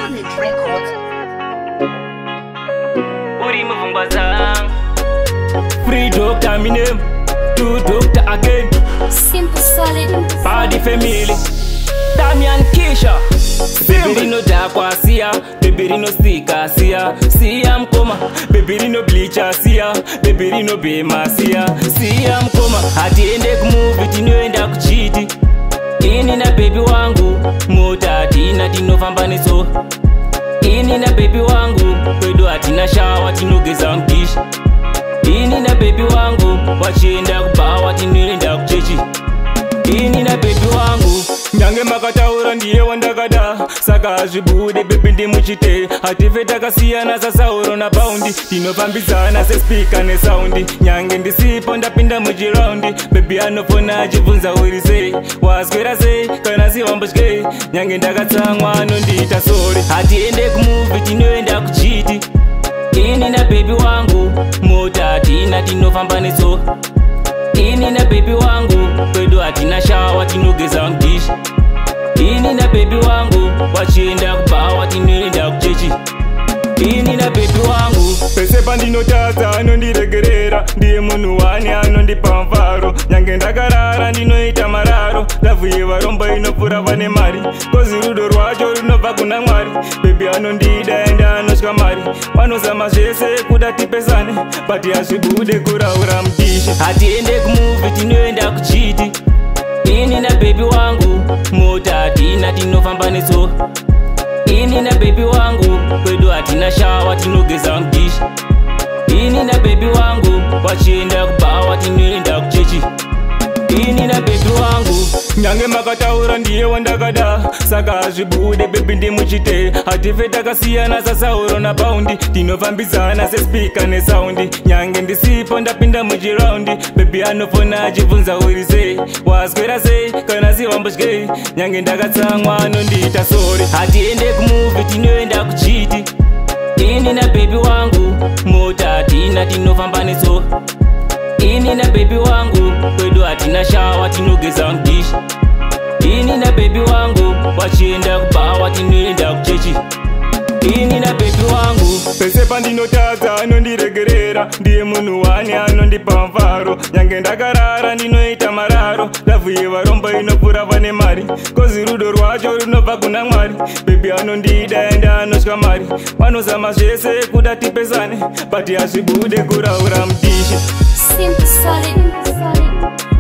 Solid Records. Uri mupfungwa dzangu. Free doctor my name, two doctor again. Simple solid. Party family, Damian Kisha. Baby rinodhakwa siya, baby rinosika siya, siya mukoma. Baby rino bleacha siya, baby rinobhema siya, siya mukoma. Hatiende kumovie, tinoenda kuchiti. Ini nababy wangu, mota hatina, tinofamba netsoka. Ini nababy wangu, kwedu hatina shower, tinogeza mudishi. Ini nababy wangu, wachienda kubhawa, tinoenda kuchechi. Ini nababy wangu. Nyange makataura, ndiye wandakada, saka hazvibude baby ndimuchite. Hatife takasiyana sasauro napaundi, tinofambidzana sespeaker nesound. Nyange ndisipo, ndapinda muchiround, baby anofona achibvunza uri sei, waswera sei, kana siwambotyei. Nyange ndakatsamwa, anondiita sorry. Hatiende kumovie, tinoenda kuchiti. Ini nababy wangu, mota hatina, tinofamba netsoka. Ini nababy wangu, kwedu hatina shower, tinogeza mudishi. Ini nababy wangu, wachienda kubhawa, tinoenda kuchechi. Ini nababy wangu. Pese pandinotadza anondiregerera, ndiye munhu wani anondipa mufaro. Nyange ndakarara ndinoita mararo, love yevarombo inopfuura vane mari, 'cause rudo rwacho runobva kuna Mwari. Baby anondida ende anotya mari, vanozama zvese kuda tipesane, but hazvibude kuraura mudishi. Hatiende kumovie, tinoenda kuchiti. Ini nababy wangu, mota hatina, tinofamba netsoka. Ini nababy wangu, kwedu hatina shower, tinogeza mudishi. Ini nababy wangu, wachienda kubhawa, tinoenda kuchechi. Ini nababy wangu. Nyange makataura, ndiye wandakada, saka hazvibude baby ndimuchite. Hatife takasiyana sasauro napaundi, tinofambidzana sespeaker nesound. Nyange ndisipo, ndapinda muchiround, baby anofona achibvunza uri sei, waswera sei, kana siwambotyei. Nyange ndakatsamwa, anondiita sorry. Hatiende kumovie, tinoenda kuchiti. Ini nababy wangu, mota hatina, tinofamba netsoka. Ini nababy wangu, kwedu hatina shower, tinogeza mudishi. Ini nababy wangu, wachienda kubhawa, tinoenda kuchechi. Ini nababy wangu. Pese pandinotadza anondiregerera, ndiye munhu wani anondipa mufaro. Nyange ndakarara ndinoita mararo, love yevarombo inopfuura vane mari, 'cause rudo rwacho runobva kuna Mwari. Baby anondida ende anotya mari, vanozama zvese kuda tipesane, but hazvibude kuraura mudishi. Simple solid.